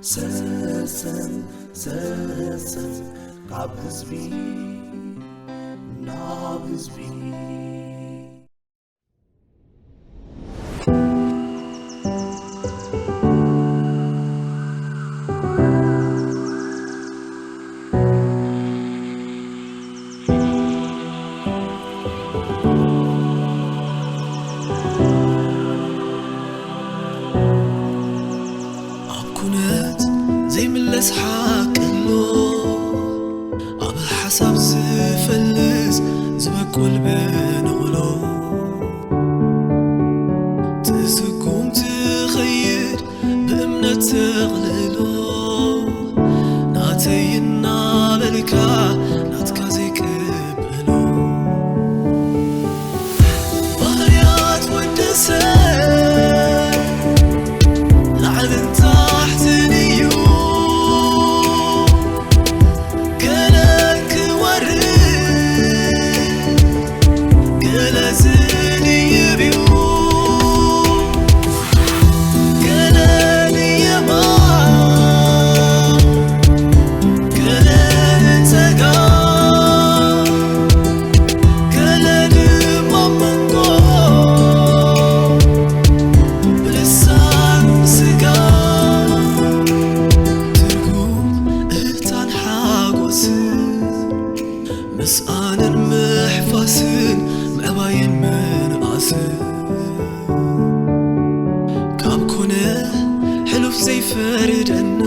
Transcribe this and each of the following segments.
ሰሰን ሰሰን ካብ ህዝቢ ናብ ህዝቢ። ኣብ ኩነት ዘይምለስ ሓቂ ኣሎ፣ ኣብ ሓሳብ ዝፈልስ ዝበቁል ብንቕሎ። ትስጉም ትኸይድ ብእምነት ተቕልሎ፣ ናተይ እናበልካ ናትካ ዘይቅበሎ። ባህርያት ወዲ ሰብ ላዕልን ታሕትን እዩ። ገለ ክወርድ፣ ገለ ዝድይብ እዩ። ገለ ንየማን፣ ገለ ንጸጋም፣ ገለ ድማ መንጎ ብልሳን ስጋ። ትርጉም እታን ሓጎስን ምስኣንን ምሕፋስን ምዕባይን ምንኣስን ካብ ኮነ ሕሉፍ ዘይፈርደና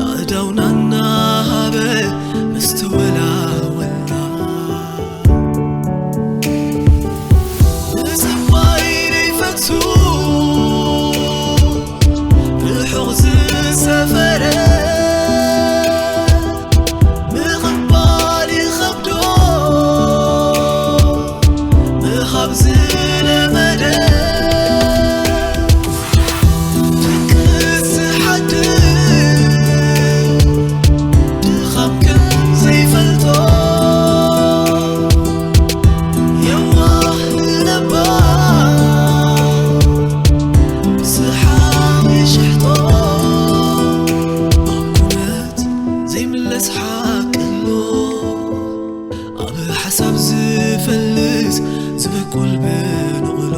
ኣእዳውና እናሃበ ምስተወላወልና። ምጽባይ ዘይፈቱ ርሑቕ ዝሰፈረ ምቕባል ይኸብዶ ምሃብ ዝለመደ። ድቅስ ዝሓድር ድኻም ከም ዘይፈልጦ የዋህ ንነባር ብዝሓ ይሽሕጦ። ኣብ ኩነት ዘይምለስ ሓቂ ኣሎ፣ ኣብ ሓሳብ ዝፈልስ ዝበቁል ብንቕሎ።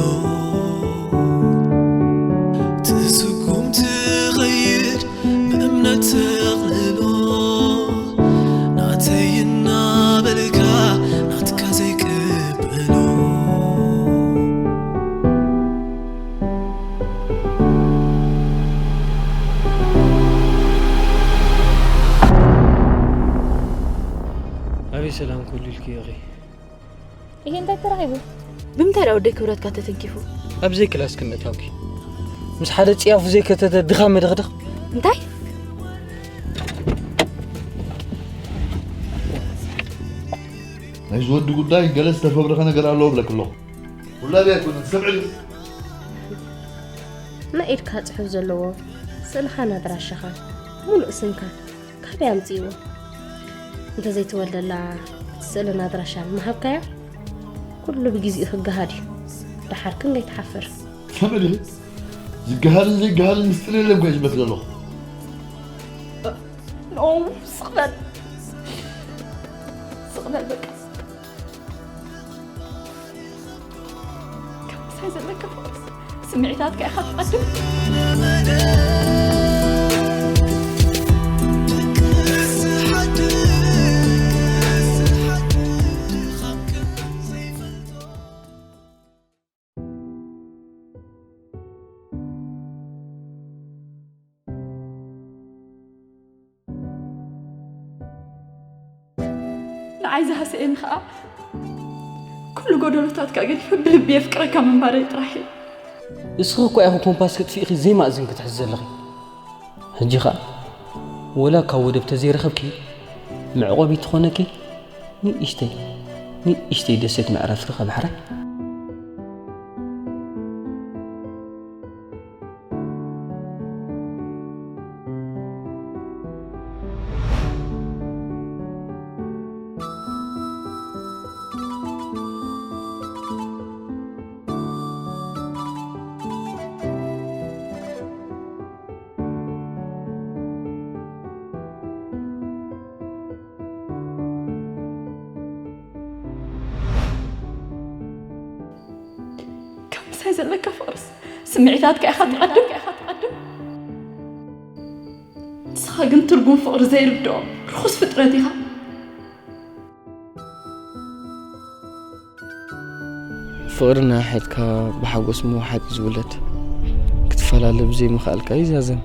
ትስጉም ትኸይድ ብእምነት ተቕልሎ፣ ናተይ እናበልካ ናትካ ዘይቅበሎ። ኣበይ ሰላም ኮሊልኪ ኢኺ? ይሄ እንታይ ተራኺቡ? ብምንታይ ደኣ ወደይ ክብረትካ ተተንኪፉ? ኣብ ዘይክላስ ክምእታውኪ ምስ ሓደ ጽያፉ ዘይከተተ ድኻ መደኽደኽ። እንታይ? ናይዚ ወዲ ጉዳይ ገለ ዝተፈብረኸ ነገር ኣለዎ እብለኪ ኣለኹ። ውላድ ኣይኮነን፣ ሰብ ዕልዩ። ናይ ኢድካ ጽሑፍ ዘለዎ ስእልኻን ኣድራሻኻን፣ ምሉእ ስምካን ካበይ ኣምጺእዎ? እንተ ዘይትወልደላ እቲ ስእልን ኣድራሻን ምሃብካዮ፣ ኩሉ ብግዜኡ ክገሃድ እዩ። ደሓር ክንደይ ትሓፍር። ሰብ ዕልዩ። ዝገሃድን ዘይገሃድን ምስጢር የለን እኮ እየ ዝብለኪ ዘለኹ። ኖ፣ ስቕ በል። ስቕ በል በቃ። ካብ ምሳይ ዘለካ ፍቕርስ ስምዒታትካ ኢኻ ትቐድም። ንዓይ ዝሃሰየኒ ኸኣ፣ ኩሉ ጎደሎታትካ ገዲፈ ብልቢ የፍቅረካ ምንባረይ ጥራሕ እዩ። እስኺ እኮ ኢኺ ኮምፓስ ከጥፊእኺ ዘይማእዝን ክትሕዚ ዘለኺ። ሕጂ ኸኣ ወላ ካብ ወደብ ተዘይረኸብኪ፣ መዕቆቢ ትኾነኪ ንእሽተይ፣ ንእሽተይ ደሴት መዕረፍቲ ከም ሕራይ። እንታይ ዘለካ ፍቕርስ? ስምዒታትካ ኢኻ ትቐድም። ንስኻ ግን ትርጉም ፍቕሪ ዘይርድኦ ርኹስ ፍጥረት ኢኻ። ፍቕሪ ናይ ሓትካ ብሓጎስ ምውሓጥ እዩ ዝውለድ። ክትፈላለ ብዘይምኽኣልካ እዩ ዛዘም።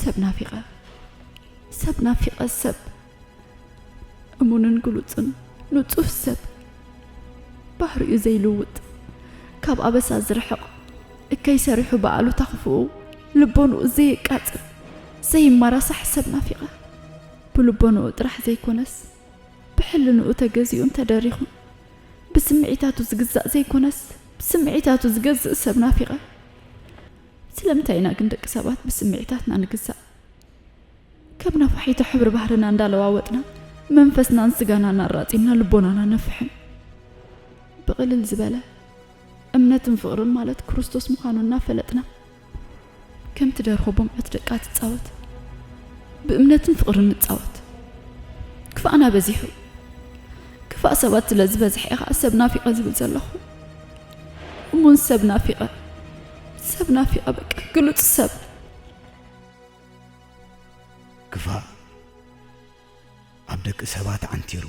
ሰብ ናፊቐ ሰብ ናፊቐ ሰብ እሙንን ግሉጽን ንጹህ ሰብ ባህሪኡ ዘይልውጥ ካብ ኣበሳ ዝርሕቕ እከይ ሰሪሑ ብኣሉታ ክፉኡ ልቦንኡ ዘየቃጽል ዘይማራሳሕ ሰብ ናፊቐ ብልቦንኡ ጥራሕ ዘይኮነስ ብሕልንኡ ተገዚኡን ተደሪኹን ብስምዒታቱ ዝግዛእ ዘይኮነስ ብስምዒታቱ ዝገዝእ ሰብ ናፊቐ። ስለምንታይ ኢና ግን ደቂ ሰባት ብስምዒታትና ንግዛእ? ከም ነፋሒቶ ሕብሪ ባህርና እንዳለዋወጥና መንፈስናን ስጋና እናራጺምና ልቦናና ነፍሕም። ብቕልል ዝበለ እምነትን ፍቕርን ማለት ክርስቶስ ምዃኑ እናፈለጥና ከምቲ ደርሆ ቦምዕት ደቃ ትጻወት ብእምነትን ፍቕርን ንጻወት። ክፋእና በዚሑ። ክፋእ ሰባት ስለ ዝበዝሐ እየ ከዓ ሰብ ናፊቐ ዝብል ዘለኹ። እሙን ሰብ ናፊቐ ሰብ ናፊቐ በቃ ግሉጽ ሰብ። ክፋእ ኣብ ደቂ ሰባት ዓንቲሩ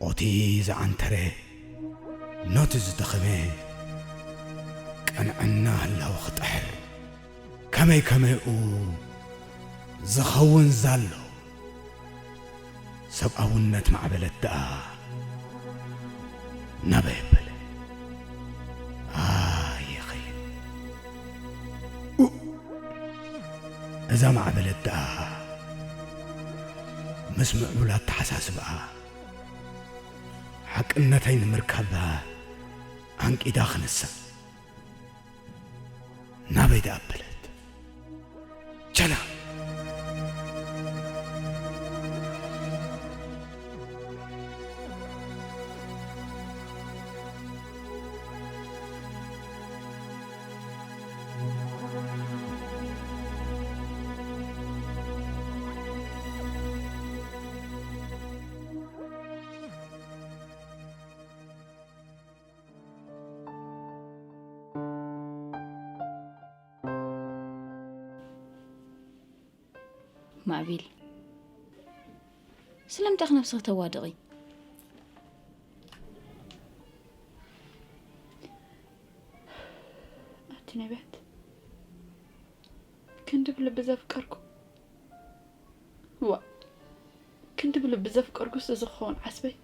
ኦቲ ዝዓንተረ ኖቲ ዝደኸመ ቀንዕና ህላወ ክጥሕር ከመይ ከመይኡ ዝኸውን ዘሎ ሰብኣውነት ማዕበለት ደኣ ናበይ ኣበለ ኣየኸይን እዛ ማዕበለት ደኣ ምስ ምዕቡል ኣተሓሳስብኣ ሓቅነተይ ንምርካብ ኣንቂዳ ክንሳ ናበይ ደኣ ኣበለት ቸላ ማዕቢል ስለምንታይ ክነብስኺ ተዋድቒ? ኣቲ ነቢያት ክንዲ ብልቢ ዘፍቀርኩ ዋ ክንዲ ብልቢ ዘፍቀርኩስ እዚ ክኸውን ዓስበይ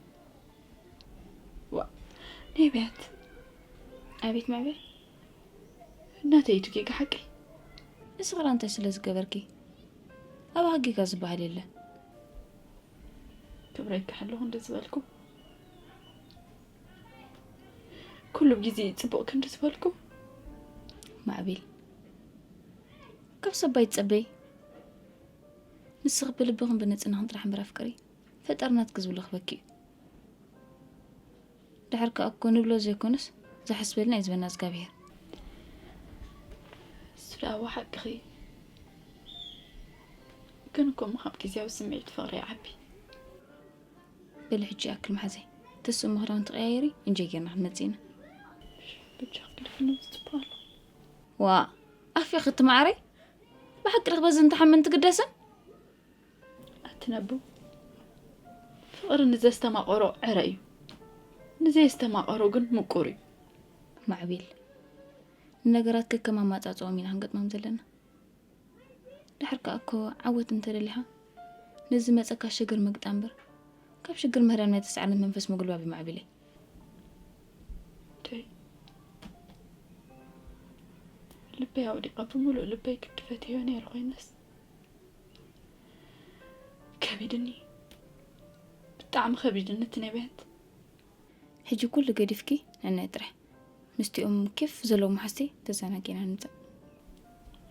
ዋ ነቢያት። ኣቤት ማዕበል። እናተይ እዩ እቲ ጌጋ ሓቀይ? ንስኽራ እንታይ ስለ ዝገበርኪ? ኣባኻ ጌጋ ዝበሃል የለን። ክብረይ ክሓለኹ እንደ ዝበልኩ፣ ኩሉ ግዜ ጽቡቕ ክንዲ ዝበልኩ። ማዕቢል፣ ካብ ሰብ ኣይትጸበይ። ንስኺ ብልብኽን ብንጽህናኽን ጥራሕ እምበር ኣፍቅሪ፣ ፈጣሪ ናትኪ ዝብሎ ክበኪ እዩ። ድሕር ከኣ እኮ ንብሎ ዘይኮነስ ዝሓስበልና እዩ ዝበና እግዚኣብሔር። እሱ ደኣ እወ ሓቅኺ። ግን እኮ እሞ ካብ ግዜያዊ ስምዒት ፍቕሪ ይዓቢ። በሊ ሕጂ ይኣክል መሓዘይ። ተስእሞ ክዳውንቲ ቀያየሪ፣ እንጀ ጌርና ክንመጽእ ኢና። ብጃ ክልፍኒ ዝጽቡቕ ኣሎ። ዋ፣ ኣፌ ክትመዓረይ? ብሓቂ ርኽበ ዝንተሓመን ትግደስን? ኣትነቡ። ፍቕሪ ንዘስተማቐሮ ዕረ እዩ። ንዘየስተማቐሮ ግን ምቁር እዩ። ማዕቢል፣ ንነገራት ከከም ኣማጻጽኦም ኢና ክንገጥሞም ዘለና። ድሕር ከኣ እኮ ዓወት እንተደሊኻ፣ ነዚ ዝመጸካ ሽግር ምግጣም እምበር፣ ካብ ሽግር ምህዳን ናይ ተስዓርነት መንፈስ ምግልባብ እዩ ማዕቢለይ። ደይ፣ ልበይ ኣውዲቐ ብምሉእ ልበይ ግዲ ፈትዮ ነይረ ኮይነስ፣ ከቢድኒ፣ ብጣዕሚ ከቢድኒ እቲ ነቢያት። ሕጂ ኩሉ ገዲፍኪ ንዕናይ ጥራሕ። ምስቲኦም ኬፍ ዘለዎም መሓዝተይ ተዘናጊዕና ንምጻእ።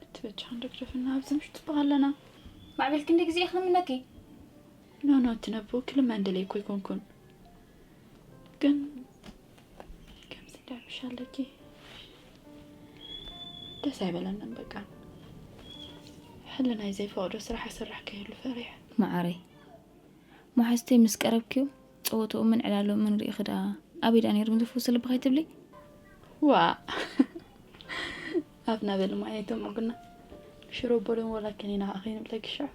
እቲ በጃ ክንደግደፍና ኣብዚ ምሽ ጽቡቕ ኣለና። ማዕበል ክንደይ ግዜ ኢኺ ንምነኪ? ኖ፣ ኖ፣ እቲ ነቦ ክልመን ደለይኮ ኣይኮንኩን። ግን ከምዚ እንዳብሽ ኣለኪ ደስ ኣይበለንን በቃ። ሕልናይ ዘይፈቕዶ ስራሕ ይሰርሕ ከይህሉ ፈሪሐ። መዓረይ፣ መሓዝተይ ምስ ቀረብክዮም ጸወትኦምን ዕላልኦምን ርኢኺ ደኣ ኣበይ ደኣ ነይሮም ዝፍውሱ ልብኺ ኣይትብሊ? ዋ! ኣፍና በሊ ማይ ኣይተምጉና። ሽሮ በሎም ወላ ከኒና ከኣ ከይንብለኪ ሽዑ።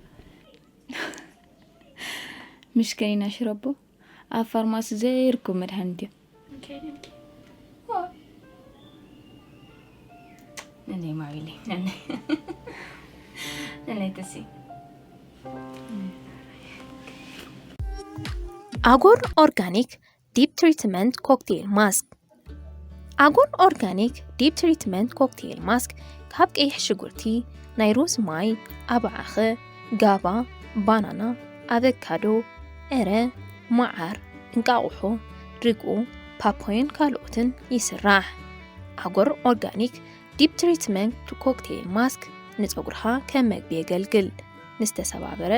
ምሽ ከኒና ሽሮቦ ኣብ ፋርማሲ ዘይርኩብ መድሃኒት እዮም። ከይድልኪ። ዋ። ነነይ ማዊለይ፣ ነነይ። ነነይ ተሲ። ኣጎር ኦርጋኒክ ዲፕ ትሪትመንት ኮክቴል ማስክ። ኣጎር ኦርጋኒክ ዲፕ ትሪትመንት ኮክቴል ማስክ ካብ ቀይሕ ሽጉርቲ፣ ናይ ሩዝ ማይ፣ ኣባዓኸ፣ ጋባ፣ ባናና፣ ኣቨካዶ፣ ዕረ፣ መዓር፣ እንቃቑሖ፣ ርግኦ፣ ፓፓዮን ካልኦትን ይስራሕ። ኣጎር ኦርጋኒክ ዲፕ ትሪትመንት ኮክቴል ማስክ ንጸጉርኻ ከም መግቢ የገልግል። ንዝተሰባበረ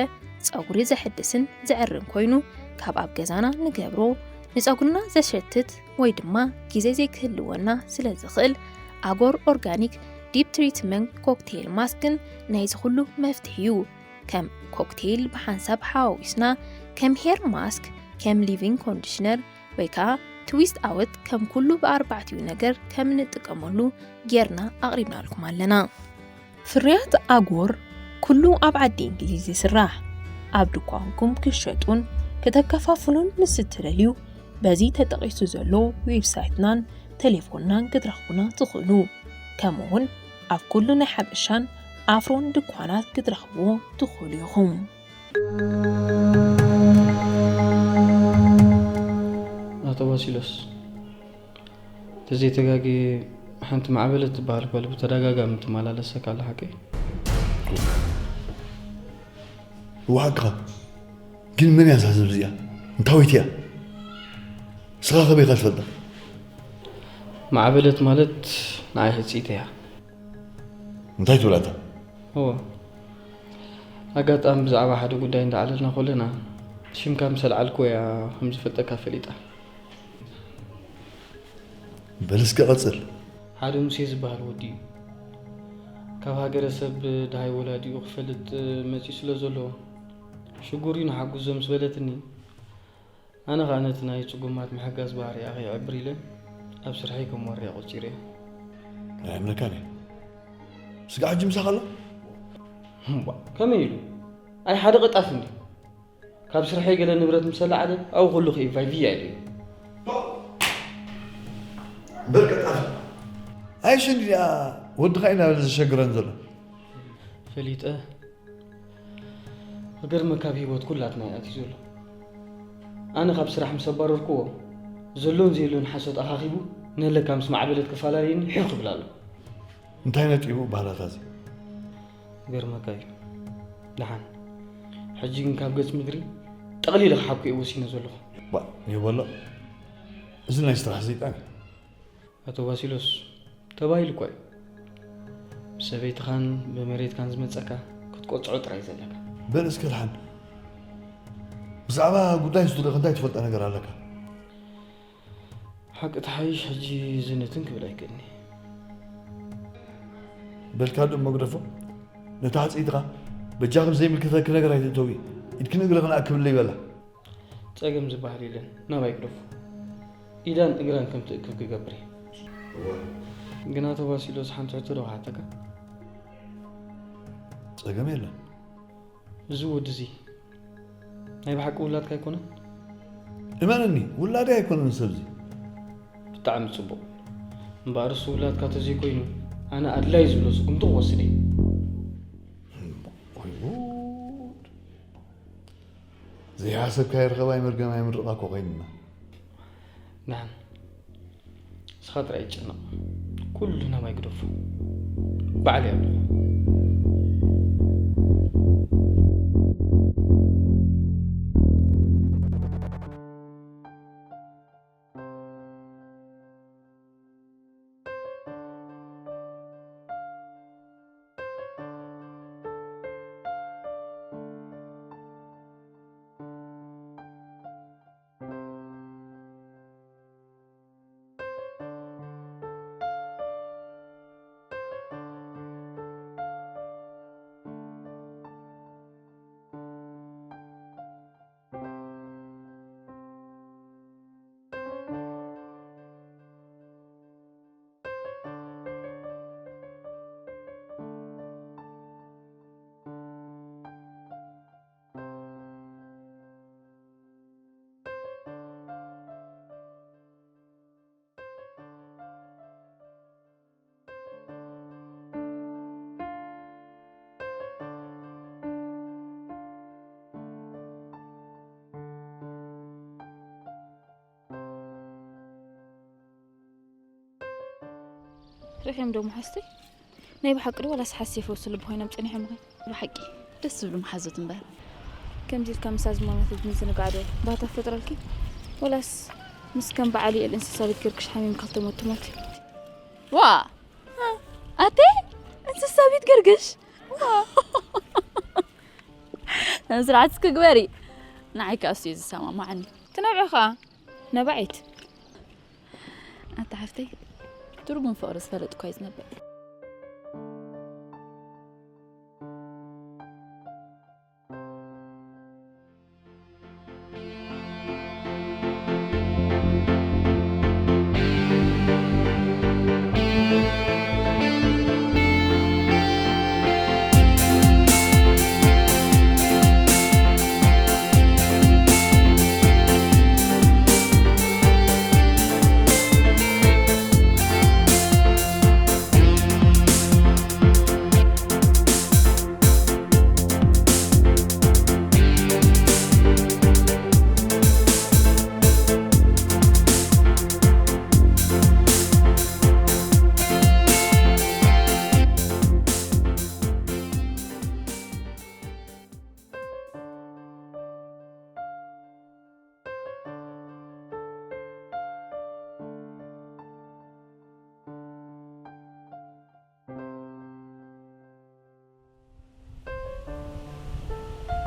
ጸጉሪ ዘሕድስን ዘዕርን ኮይኑ፣ ካብ ኣብ ገዛና ንገብሮ ንጸጉርና ዘሸትት ወይ ድማ ግዜ ዘይክህልወና ስለ ዝኽእል፣ ኣጎር ኦርጋኒክ ዲፕ ትሪትመንት ኮክቴል ማስክን ናይዚ ኩሉ መፍትሒ እዩ። ከም ኮክቴል ብሓንሳብ ሓዋዊስና፣ ከም ሄር ማስክ፣ ከም ሊቪንግ ኮንዲሽነር ወይ ከኣ ትዊስት ኣወት ከም ኩሉ ብኣርባዕቲኡ ነገር ከም እንጥቀመሉ ጌርና ኣቕሪብናልኩም ኣለና። ፍርያት ኣጎር ኩሉ ኣብ ዓዲ እንግሊዝ ይስራሕ። ኣብ ድኳንኩም ክትሸጡን ከተከፋፍሉን ምስ እትደልዩ፣ በዚ ተጠቒሱ ዘሎ ዌብሳይትናን ቴሌፎንናን ክትረኽቡና ትኽእሉ። ከምኡ'ውን ኣብ ኩሉ ናይ ሓበሻን ኣፍሮን ድኳናት ክትረኽብዎ ትኽእሉ ኢኹም። ኣቶ ባሲሎስ፣ ተዘይተጋግየ ሓንቲ ማዕበለት ትበሃል ጓል ብተደጋጋሚ ትመላለሰካ ኣላ፣ ሓቀይ? እወ ሓቅኻ። ግን መን እያ እዛ ሰብ እዚኣ? እንታወይቲ እያ? ንስኻ ከመይ ኢኻ ትፈልጣ? ማዕበለት ማለት ንዓይ ህጽይቲ እያ። እንታይ ትብል ኣታ? እወ። ኣጋጣሚ ብዛዕባ ሓደ ጉዳይ እንዳዓለልና ከለና ሽምካ ምስ ኣልዓልኩ እያ ከም ዝፈልጠካ ፈሊጣ። በል እስከ ቀጽል። ሓደ ሙሴ ዝበሃል ወዲ እዩ። ካብ ሃገረሰብ ደሃይ ወላዲኡ ክፈልጥ መጺኡ ስለ ዘሎ ሽጉር እዩ ንሓግዞ ምስ በለትኒ፣ ኣነ ኸኣ ነቲ ናይ ጽጉማት ምሕጋዝ ባህሪኣ ከየዕብር ኢለ ኣብ ስርሐይ ከም ዋርድያ ቆጺረዮ። ኣይኣምነካን እየ። ስጋዕ ሕጂ ምሳኻ ኣሎ? እምቧ፣ ከመይ ኢሉ? ኣይ ሓደ ቀጣፊ እንድዩ። ካብ ስርሐይ ገለ ንብረት ምስ ኣላዓለ ኣብኡ ከለኹ እየ ቫይ ቪያ ኢለዮ። በል ቀጣፊ። ኣይ ሽንዲ ደኣ ወድኻ እዩ እናበለ ዘሸግረን ዘሎ። ፈሊጠ። ክገርመካ ኣብ ህይወት ኩላትና እዩ ኣትዩ ዘሎ። ኣነ ካብ ስራሕ ምስ ኣባረርክዎ ዘሎን ዘየሎን ሓሶት ኣኻኺቡ፣ ነለካ ምስ ማዕበለት ክፈላለየኒ ሒኽ ክብል ኣሎ። እንታይ ነጢቡ ባህላታ እዚ? ገርመካ እዩ። ደሓን። ሕጂ ግን ካብ ገጽ ምድሪ ጠቕሊለ ክሓኩ እየ ወሲነ ዘለኹ። ባ፣ ይበሎ። እዚ ናይ ስራሕ ሰይጣን እዩ። ኣቶ ባሲሎስ፣ ተባሂሉ እኳ እዩ። ብሰበይትኻን ብመሬትካን ዝመጸካ ክትቆጽዖ ጥራይ ዘለካ። በል እስከ ደሓን። ብዛዕባ ጉዳይ ስቱዲዮኻ እንታይ ትፈልጦ ነገር ኣለካ? ሓቂ ተሓይሽ ሕጂ ዝንትን ክብል ኣይክእልኒ። በልካ ዶ መግደፎ? ነታ ሓጽይትኻ በጃኹም ዘይምልከተኪ ነገር ኣይትእተዊ። ኢድክን እግርኽን ኣክብለይ በላ። ጸገም ዝበሃል የለን። ናባይ ግደፎ። ኢዳን እግራን ከም ትእክብ ክገብር እየ። ግን ኣቶ ባሲሎስ ሓንቲ ሕቶ ዶ ክሓተካ? ጸገም የለን። እዚ ወዲ እዚ ናይ ብሓቂ ውላድካ ኣይኮነን? እመነኒ፣ ውላደይ ኣይኮነን ሰብዚ። ብጣዕሚ ጽቡቕ። እምበኣርስ ውላድካ ተዘይኮይኑ፣ ኣነ ኣድላይ ዝብሎ ስጉምቲ ክወስድ እየ። ወይ ጉድ! ዘይሓሰብካዮ ርኸባይ መርገም ኣይምርቓ እኮ ኮይንና። ደሓን። ንስኻ ጥራይ ኣይትጨነቕ። ኩሉ ናባይ ግደፎ። ባዕለይ ኣለኹ። ርኢኺም ዶ መሓዝተይ? ናይ ብሓቂ ዶ ዋላስ ሓሲየ ፈውሲ ልቢ ኮይኖም ጸኒሖም ኸ? ብሓቂ ደስ ዝብሉ መሓዙት እምበር። ከምዚ ኢልካ ምሳዝ ሞመት ምዝንጋዕ ዶ ባህታ ፈጥረልኪ? ወላስ ምስ ከም በዓል የእል እንስሳ ቤት ገርግሽ ሓሚም ክልተ ሞት ትሞት? ዋ! ኣቴ እንስሳ ቤት ገርግሽ? ዋ! ስርዓት እስኪ ግበሪ። ንዓይ ከኣ እሱ እዩ ዝሰማማዓኒ። ትነብዒ ኸኣ ነባዒት። ኣታ ሓፍተይ፣ ትርጉም ፍቕሪ ዝፈለጥኳ እዩ ዝነብዕ።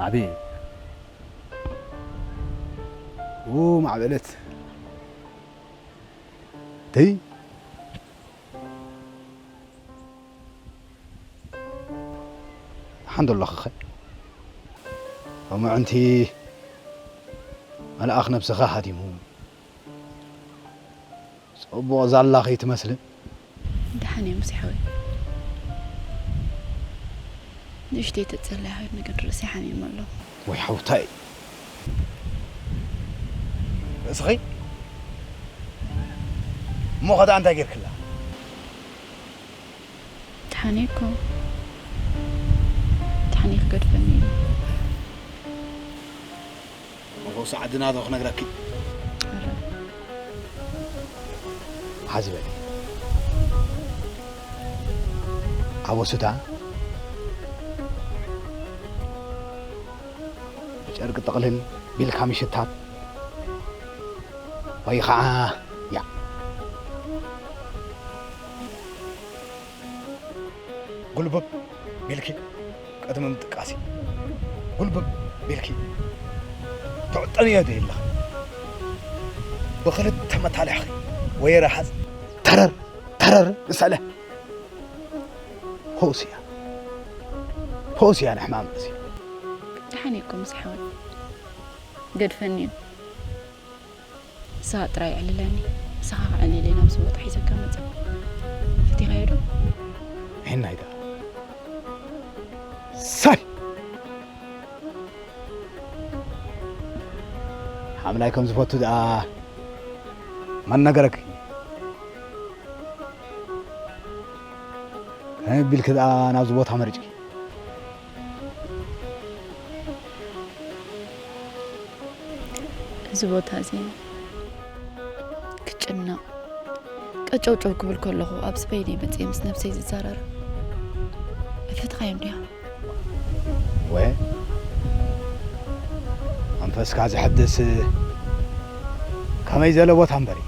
ዓቢ ኡ ማዕበለት ተይ ሓንዶ ኣለኽኸ እሞ ዕንቲ መልኣኽ ነብስኻ ሃዲሙ ጽቡቕ ዛላ ከይትመስልን። ደሓን እየ ሙሴ ሓወይ። ንእሽተይ ተጸለያ ሃይድ ነገር ርእሲ ሓሚሙ ኣሎ። ወይ ሓውታይ። ርእስኺ? እሞ ኸዳ እንታይ ጌርክላ? ደሓን እየ እኮ። ደሓን እየ ክገድፈኒ እዩ። መፈውሲ ዓድና ዶ ክነግረኪ? ኣረ፣ ዝበለ ኣብ ወሱዳ ብጨርቂ ጥቕልል ቢልካ ምሽታት ወይ ኸዓ ያ ጉልብብ ቢልኪ ቅድሚ ምጥቃሲ ጉልብብ ቢልኪ ተዕጠንዮ ዶ የለኺ? ብኽልተ መታልሕኺ ወይ ረሓፅ ተረር ተረር ንሰለ ፈውስያ ፈውስያ ንሕማም እዚ ደሓን እኮ ምስ ሓወይ ገድፈኒ እዩ። ንስኻ ጥራይ ዕልለኒ። ንስኻ ከዕልለይ ናብዚ ቦታ ሒዘካ መጸ። ፈቲኻዮ ዶ? ሄናይዳ ሳይ ሓምላይ ከም ዝፈቱ ደኣ መን ነገረኪ? ከመይ ቢልኪ ደኣ ናብዚ ቦታ መሪጭኪ? እዚ ቦታ እዚ ክጭነቕ ቀጨውጨው ክብል ከለኹ ኣብዚ በይነይ መፅየ ምስ ነብሰይ ዝዘራረብ ኣይፈትኻዮን ድያ? ወ መንፈስካ ዘሐድስ ከመይ ዘለ ቦታ እምበሪ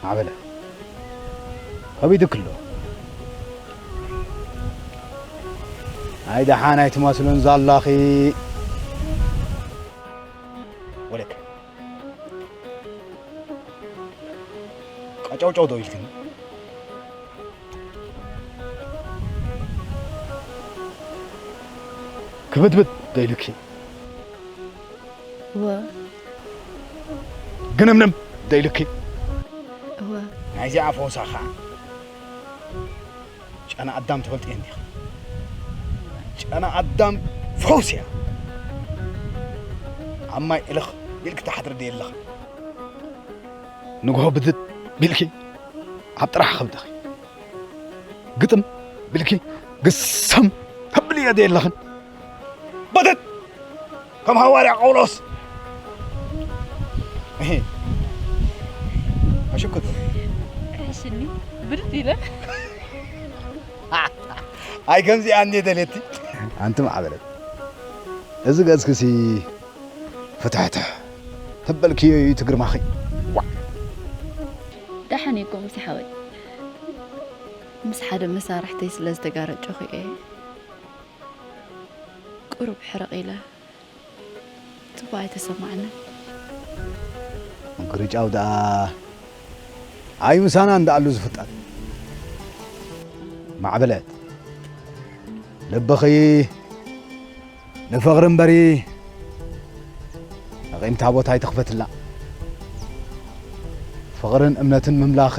ማዕበለ ከቢድክ ኣሎ ናይ ደሓን ኣይትመስሉን ዘላኺ ወለከ ቀጨውጨው ዶ ኢልክኒ ክብትብት ዶ ኢልኪ እወ ግንምንም ዶ ኢልኪ እወ ናይዚኣ ፈውሳ ከዓ ጨና ኣዳም ትፈልጥዮ እንዲኻ ጨና ኣዳም ፈውስ እያ ኣብ ማይ እልኽ ኢልክ ትሓድር ዶ የለኻ ንግሆ ብድድ ቢልኪ ኣብ ጥራሕ ከብድኺ ግጥም ቢልኪ ግሰም ተብልዮ ዶ የለኽን በደድ ከም ሃዋርያ ጳውሎስ ኣሽኩት ሕሽኒ ብድድ ኢለ ኣይ ከምዚኣ እንዴ ደለቲ ኣንቲ ማዕበለት እዚ ገጽክሲ ፍትሕትሕ ተበልክዮ እዩ ትግርማኺ ዋዕ ደሓን እኮ ምስ ሓወይ ምስ ሓደ መሳርሕተይ ስለ ዝተጋረጨኹ እየ ቁሩብ ሕርቕ ኢለ ጽቡቕ ኣይተሰማዕንን ምክርጫው ደኣ ኣይ ምሳና እንዳኣሉ ዝፍጠር ማዕበለት ልብኺ ንፍቕሪ እምበሪ ኣቒምታ ቦታ ኣይትኽፈትላ ፍቕርን እምነትን ምምላኽ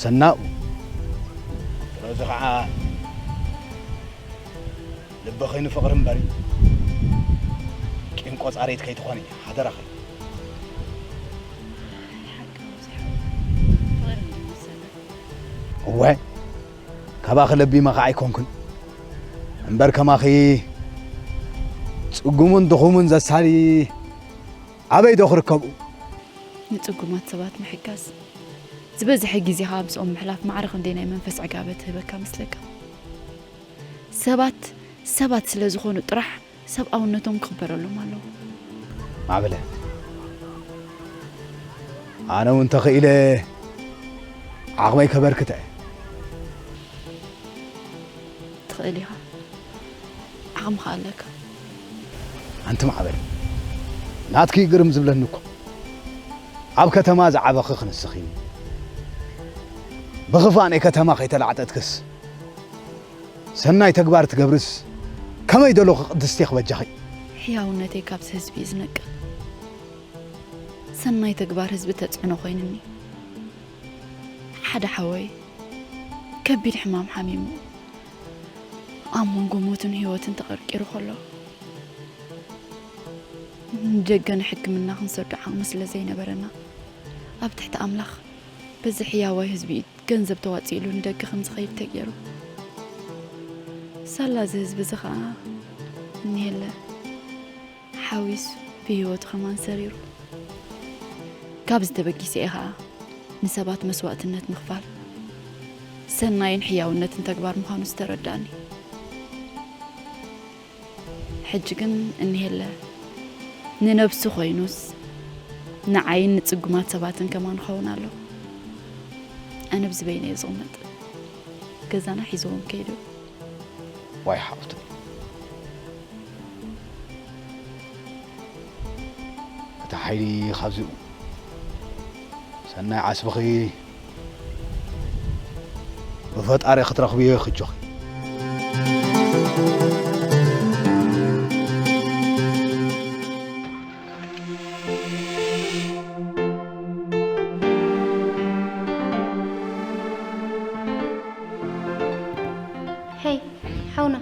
ሰናኡ ስለዚ ኸዓ ልብኺ ንፍቕሪ እምበሪ ቂም ቆጻሪት ከይትኾኒ ሓደራኺ እወ ካባኺ ለቢመ ኸዓ ኣይኮንኩን እምበር ከማኺ ጽጉሙን ድኹሙን ዘሳሊ ኣበይ ዶ ክርከቡ ንጽጉማት ሰባት ምሕጋዝ ዝበዝሐ ግዜ ከዓ ምስኦም ምሕላፍ ማዕረ ክንደይ ናይ መንፈስ ዕጋበ ትህበካ መስለካ ሰባት ሰባት ስለ ዝኾኑ ጥራሕ ሰብኣውነቶም ክኽበረሎም ኣለዎ ማዕበለ ኣነ እውን ተኽኢለ ዓቕመይ ከበርክተ ትኽእል ኢኻ ዓቕምኻ ኣለካ ኣንቲ ማዕበል ናትኪ ግርም ዝብለኒ እኮ ኣብ ከተማ ዝዓበኺ ክንስኺ ብኽፋእ ናይ ከተማ ከይተላዕጠትክስ ሰናይ ተግባር ትገብርስ ከመይ ደለኹ ቅድስቲ ክበጃኺ ሕያውነተይ ካብዚ ህዝቢ እዩ ዝነቅል ሰናይ ተግባር ህዝቢ ተፅዕኖ ኮይንኒ ሓደ ሓወይ ከቢድ ሕማም ሓሚሙ ኣብ መንጎ ሞትን ህይወትን ተቐርቂሩ ከሎ ንደገ ንሕክምና ክንሰዶ ዓቕሚ ስለ ዘይነበረና ኣብ ትሕቲ ኣምላኽ በዚ ሕያዋይ ህዝቢ እዩ ገንዘብ ተዋፂእሉ ንደገ ከም ዝኸይድ ተገይሩ። ሳላ እዚ ህዝቢ እዚ ኸዓ እኒሀለ ሓዊስ ብህይወቱ ከማን ሰሪሩ። ካብዚ ተበጊሰ እየ ኸዓ ንሰባት መስዋእትነት ምኽፋል ሰናይን ሕያውነትን ተግባር ምዃኑ ዝተረዳእኒ። ሕጂ ግን እኒሄለ ንነብሱ ኮይኑስ ንዓይን ንጽጉማት ሰባትን ከማን ኸውን ኣሎ። ኣነ ብዝበይነ እየ ዝቕመጥ። ገዛና ሒዝዎም ከይዱ። ዋይ ሓፍቱ፣ እቲ ሓይሊ ካብዚኡ ሰናይ ዓስብኺ ብፈጣሪ ክትረኽብዮ ይኽጆኺ። ሄይ ሓውና፣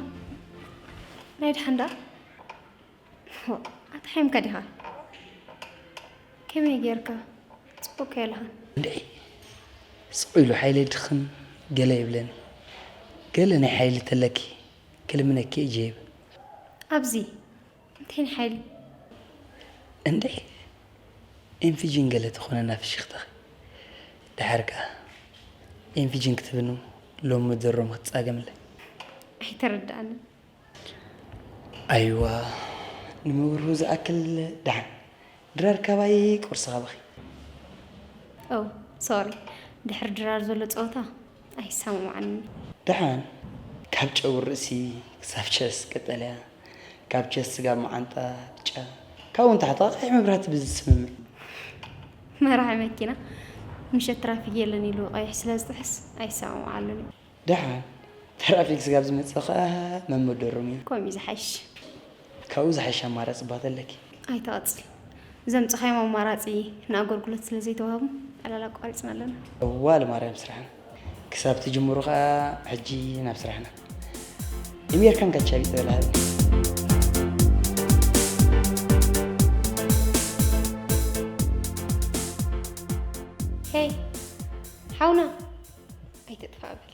ናይ ድሓን ደኣ ኣትሓይምካ ዲኻ? ከመይ ጌርካ? ጽቡቕ ከየልኻን። እንድዒ ስቕ ኢሉ ሓይለይ ድኽም ገለ ይብለኒ። ገለ ናይ ሓይሊ ተለኪ ክልምነኪ እየ ጀይብ። ኣብዚ እንታይ ሓይሊ? እንድዒ ኤንፊጂን ገለ ተኾነና ፍሽኽታኺ። ደሓር ከኣ ኤንፊጂን ክትብኑ ሎሚ ምድሮም ክትጻገምለ። ኣይተረድኣንን። ኣይዋ ንምብርሁ ዝኣክል ደሓን ድራር ካባይ ቁርሲ ካባኺ። ኦ ሶሪ፣ ድሕሪ ድራር ዘሎ ጸወታ ኣይሰማማዓንን። ደሓን ካብ ጨጉሪ ርእሲ ክሳብ ቸስ ቀጠልያ፣ ካብ ቸስ ስጋብ መዓንጣ ብጫ፣ ካብኡ ንታሕቲ ኸዓ ቀይሕ መብራህቲ ብዝስምምዕ። መራሒ መኪና ምሸት ትራፊክ የለን ኢሉ ቀይሕ ስለ ዝጥሕስ ኣይሰማማዓሉን እዩ። ደሓን ትራፊክ ስጋብ ዝመጽእ ኸዓ መመደሮም እዩ። ከምኡ እዩ ዝሓይሽ። ካብኡ ዝሓይሽ ኣማራጺ እባ ተለኪ። ኣይትቐጽል። ዘምጻኻዮም ኣማራጺ ንኣገልግሎት ስለ ዘይተዋህቡ ዕላል ኣቋሪጽና ኣለና። እዋ ለማርያም ስራሕና ክሳብ ትጅምሩ ኸዓ ሕጂ ናብ ስራሕና። እሜርካን ካቻቢ ተበላሃሉ። ሄይ ሓውና ኣይትጥፋእ በል።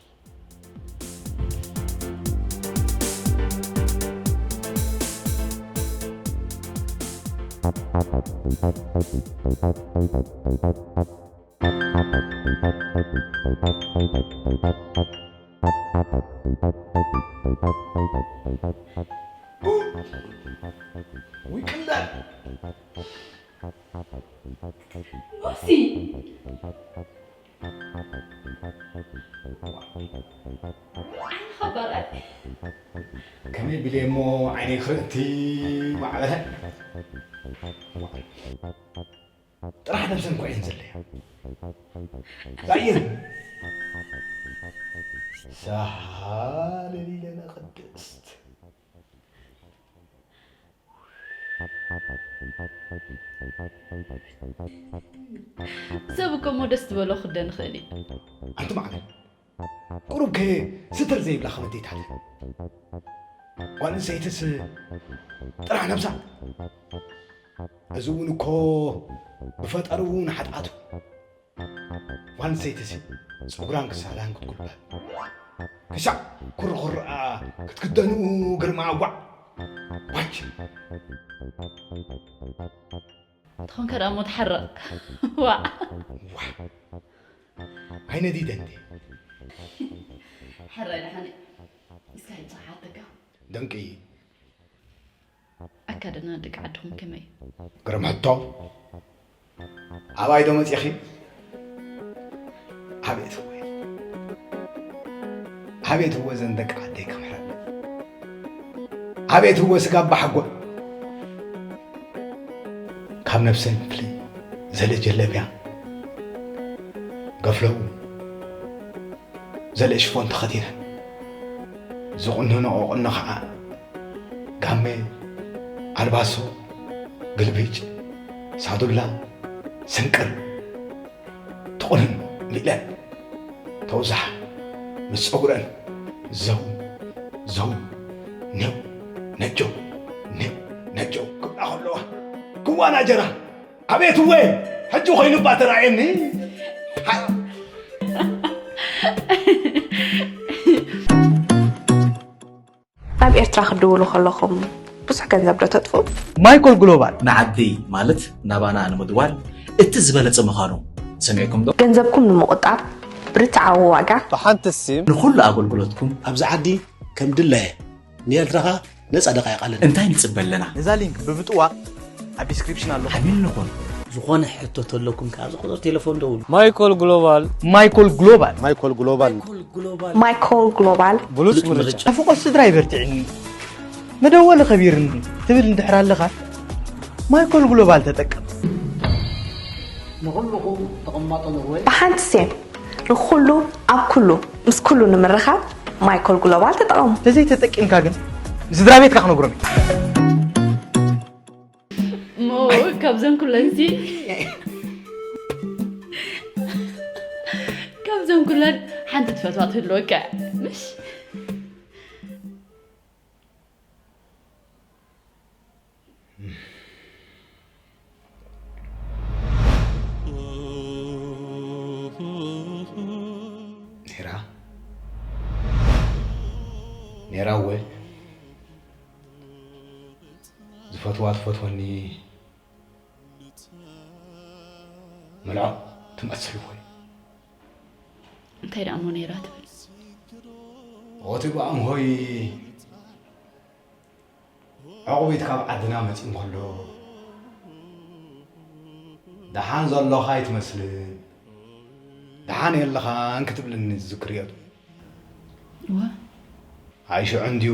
We come back. ሉሲ! ዓይንኻ በርእ። ከመይ ቢለ እሞ ዓይነይ ክርኢ እቲ ማዕበለ። ጥራሕ ነብሰን እኮ እየን ዘለያ። ራእየን። ሳሃለሊለነ ቅድስት። ሰብ እኮ እሞ ደስ ዝበሎ ክደን ይኽእል እዩ። ኣንቲ ማዕበል ቁሩብ ከ ስትር ዘይብላ ከመ ኣዴታተን ጓል ኣንስተይትስ ጥራሕ ነብሳ። እዚ እውን እኮ ብፈጠርኡ ንሓጥኣቱ ጓል ኣንስተይትሲ ጸጉራን ክሳዳን ክትጉልበብ ክሻዕ ኩርኹርኣ ክትክደንኡ ግርማ ኣዋዕ ዋች ትኾንከ ደኣ እሞ ትሓረቕ ዋዕ ዋዕ ኣይነዲደ እንዴ ሕራይ ደሓነ እስካ ሕጂ ክሓተካ ደንቂ ኣካደና ደቂ ዓድኹም ከመይ እዩ? ግርም ሕቶ። ኣባይ ዶ መፂኺ? ኣቤት እወ ኣቤት እወ ዘን ደቂ ዓደይ ከምሕረለን ኣቤት እወ ስጋ ኣባሓጎ ካብ ነብሰን ፍልይ ዘለ ጀለብያ ገፍለኡ ዘለ ሽፎን ተኸዲነን ዝቑነንኦ ቁኖ ኸዓ ጋመ፣ ኣልባሶ፣ ግልብጭ፣ ሳዱላ፣ ስንቅር ትቑንን ኢለን ተውዛሕ ምስ ፀጉረን ዘው ዘው ኔው ነጀው ኔው ነጀው ክብላ ከለዋ ክዋና ጀራ ኣቤት እወ ሕጂ ኮይኑ እባ ተራእየኒ። ሓ- ኤርትራ ክትድውሉ ከለኹም ብዙሕ ገንዘብ ዶ ተጥፍኡ? ማይኮል ግሎባል ንዓዲ ማለት ናባና ንምድዋል እቲ ዝበለጸ ምዃኑ ሰሚዕኩም ዶ? ገንዘብኩም ንምቑጣብ ብርትዓዊ ዋጋ ብሓንቲ ሲም ንኹሉ ኣገልግሎትኩም ኣብዚ ዓዲ ከም ድላየ ንኤርትራኻ ነጻ ደቃይቕ ኣለና። እንታይ ንጽበ ኣለና? ነዛ ሊንክ ብምጥዋ ኣብ ዲስክሪፕሽን ኣሎ። ሓቢር ንኹን። ዝኾነ ሕቶ ተለኩም ከኣ ኣብዚ ቁጽሪ ቴሌፎን ደውሉ። ማይኮል ግሎባል ማይኮል ግሎባል ማይኮል ግሎባል ማይኮል ግሎባል ብሉጽ ምርጫ ናፍቆት ስድራ ይበርትዕኒ መደወሊ ከቢርኒ ትብል እንድሕር ኣለኻ ማይኮል ግሎባል ተጠቀም። ንኹልኹም ተቐማጦ ኖርወይ ብሓንቲ ሴም ንኹሉ ኣብ ኩሉ ምስ ኩሉ ንምርኻብ ማይኮል ግሎባል ተጠቐሙ። ተዘይተጠቂምካ ግን ንስድራ ቤትካ ክነግሮም እዩ። እሞ ካብዘን ኩለን ሲ ካብዘን ኩለን ሓንቲ ትፈትዋ ትህልወካ ምሽ ኔራ ኔራ እወ ዝፈትዋ ትፈትወኒ መልዖ ትመስል እወ እንታይ ደኣ እሞ ነይራ ትብል ኦቲ ብኣምሆይ ዕቑቢት ካብ ዓድና መፂ እንከሎ ደሓን ዘሎኻ ኣይትመስልን ደሓን የለኻን ክትብልኒ ዝዝክር እዮ እዋ ኣይ ሽዑ እንድዩ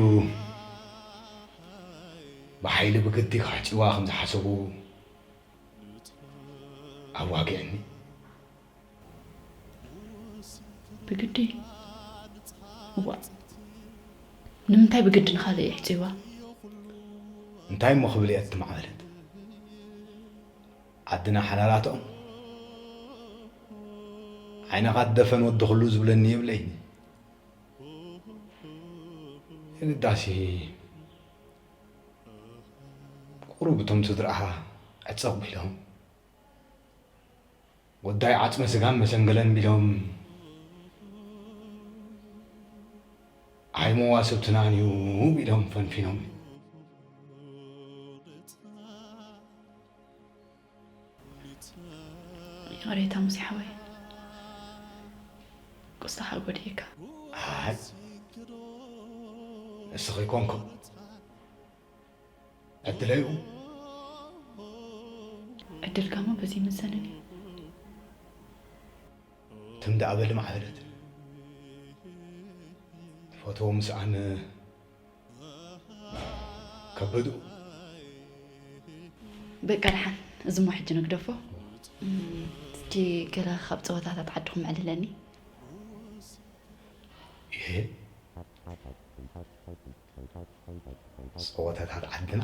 ብሓይሊ ብግዲ ከሕፅዋ ከም ዝሓሰቡ ኣዋጊዕኒ ብግዲ እዋ ንምንታይ ብግዲ ንኻልእ የሕፅዋ እንታይ እሞ ክብል እየ ትማዕበለት ዓድና ሓላላትኦም ዓይንኻ ትደፈን ወዲ ኩሉ ዝብለኒ የብለይኒ የግዳሲ ቁሩብ እቶም ስድራኻ ዕፀቕ ቢሎም ጉዳይ ዓፅመ ስጋን መሰንገለን ቢሎም ኣይ መዋስብትናን እዩ ቢሎም ፈንፊኖም ይቕሬታ ሙሴ ሓወይ ቁስታኻ ጎድየካ ኣይ ንስኺ ኮንኩም ዕድለይ እዩ ዕድልካሞ በዚ ይምዘንን እዩ ትም ደኣ በሊ ማዕበለት ትፈትዎ ምስኣን ከበዱ በቃ ደሓን እዚ ሞ ሕጂ ንግደፎ እስቲ ገለ ካብ ፀወታታት ዓድኹም ዕልለኒ ይሄ ፀወታታት ዓድና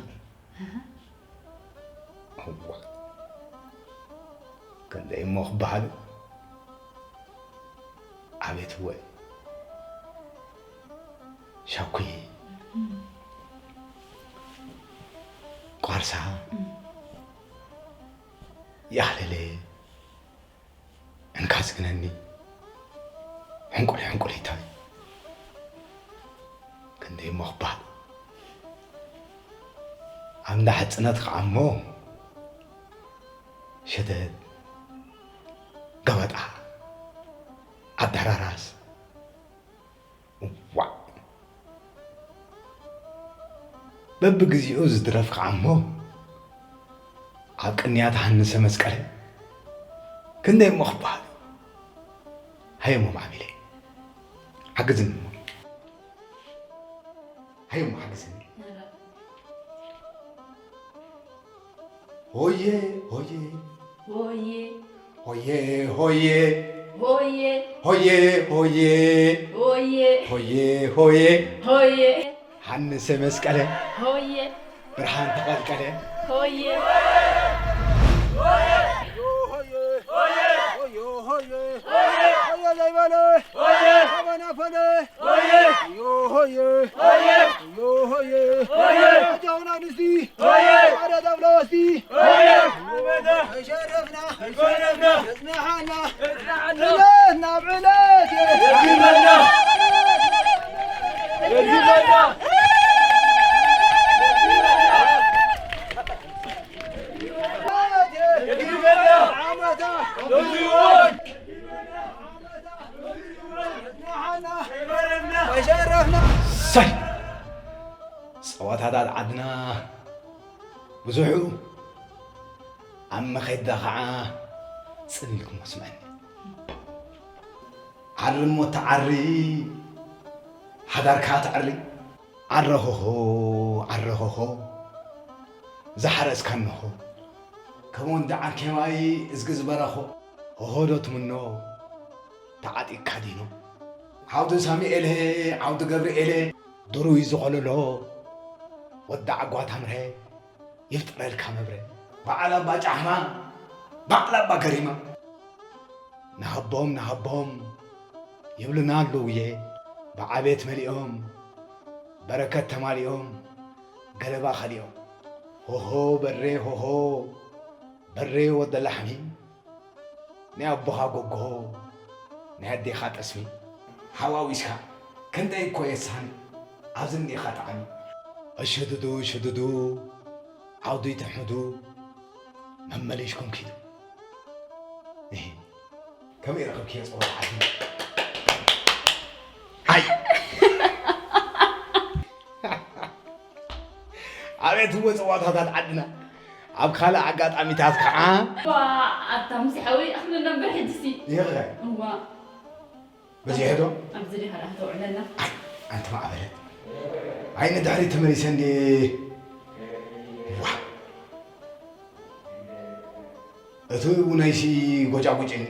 እዋ ክንደይ እሞ ክበሃሉ ኣቤት እወ ሻኩይ ቋርሳ ያህለለ እንካ ዝግነኒ ሕንቁል ሕንቁሊታይ ክንደይ እሞ ክበሃል ኣንዳ ሕፅነት ከዓ እሞ ሸተት ገበጣ ኣደራራስ ዋእ በብግዚኡ ዝድረፍ ከዓ እሞ ኣብ ቅንያት ሃንሰ መስቀለ ክንደይ እሞ ክበሃል ሃየሞ ማዕቢለ ሓግዝኒ እሞ ሃየሞ ሓግዝኒ ሆየ ሆየ ሆየ ሆየ ሆየ ሆየ ሆየ ሆየ ሆየ ሆየ ሆየ ሆየ ሆየ ሃንሰ መስቀለ ሆየ ብርሃን ተቐልቀለ ሆየ ብዙሑ ኣብ መኸዳ ኸዓ ጽን ኢልኩም ስምዐኒ። ዓሪ እሞ ተዓሪ፣ ሓዳርካ ተዕሪ። ዓረኾኾ፣ ዓረኾኾ፣ ዝሓረስካ እንሆ። ከም ወዲ ዓርከማይ እዝጊ ዝበረኾ። ሆሆ ዶ ትምኖ፣ ተዓጢቕካ ዲኖ። ዓውዲ ሳሚኤል፣ ዓውዲ ገብርኤል፣ ድሩይ ዝኾለሎ። ወዲ ዓጓ ታምረ፣ ይፍጥረልካ መብረ። በዓል ኣባ ጫሕማ፣ በዓል ኣባ ገሪማ። ንሃቦም፣ ንሃቦም፣ ይብሉና ኣለውየ። ብዓቤት መሊኦም፣ በረከት ተማሊኦም፣ ገለባ ከሊኦም። ሆሆ በሬ ሆሆ፣ በሬ ወደ ላሕሚ። ናይ ኣቦኻ ጎጎ፣ ናይ ኣዴኻ ጠስሚ። ሓዋዊስካ፣ ክንደይ እኮ የሳኒ፣ ኣብዚ እንዲኻ ጣዕሚ። እሽድዱ፣ ሽድዱ፣ ዓውዲ ተሕምዱ፣ መመሊሽኩም ኪዱ። እሂ፣ ከመይ ረኸብክዮ ጸወታ ዓዲ? ኣይ! ኣቤት እወ ጸዋታታት ዓድና። ኣብ ካልእ ኣጋጣሚታት ከዓ ዋ፣ ኣታ ሙሴ ሓወይ፣ ኣኽሊ ነበር ሕጅሲ። ይኸ እዋ። በዚሐ ዶ? ኣብዚ ዲኻ ደኣ ተውዕለና? ኣይ፣ ኣንቲ ማዕበለ። ኣይ፣ ንድሕሪት ተመሊሰ እንዴ። ዋ። እቲ እውነይሲ ጎጫጉጭኒ።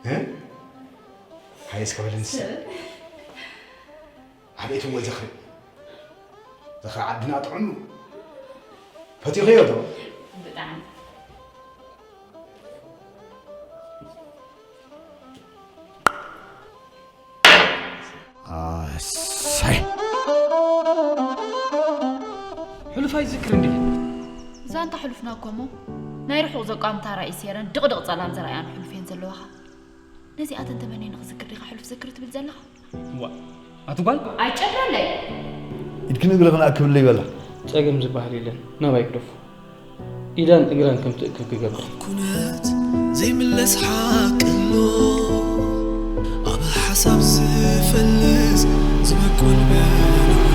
እ? ሃየ እስከ በለንስ። ስእ። ኣቤት እወ ዝኽሪ። ዝኽሪ ዓድና ጥዑም። ፈቲኽዮ ዶ? ብጣዕሚ። ኣሰይ። ሕሉፍ ኣይትዝክር እንዴ? ዛንታ ሕሉፍና እኮ እሞ ናይ ርሑቕ ዘቋምታ ራእይ ሴረን ድቕድቕ ጸላም ዘርኣያን ሕሉፍ እየን ዘለዋኻ። ነዚኣተን ተመንየ ንኽዝክር ዲኻ ሕሉፍ ዘክር ትብል ዘለኻ? ዋ፣ ኣቲ ጓል። ኣይጨድረለይ። ኢድክን እግርኽን ኣክብለይ በላ። ጸገም ዝበሃል የለን፣ ናባይ ግደፎ። ኢዳን እግራን ከም ትእክብ ክገብር። ኩነት ዘይምለስ ሓቂ ኣሎ። ኣብ ሓሳብ ዝፈልስ ዝበቁል በልዑ።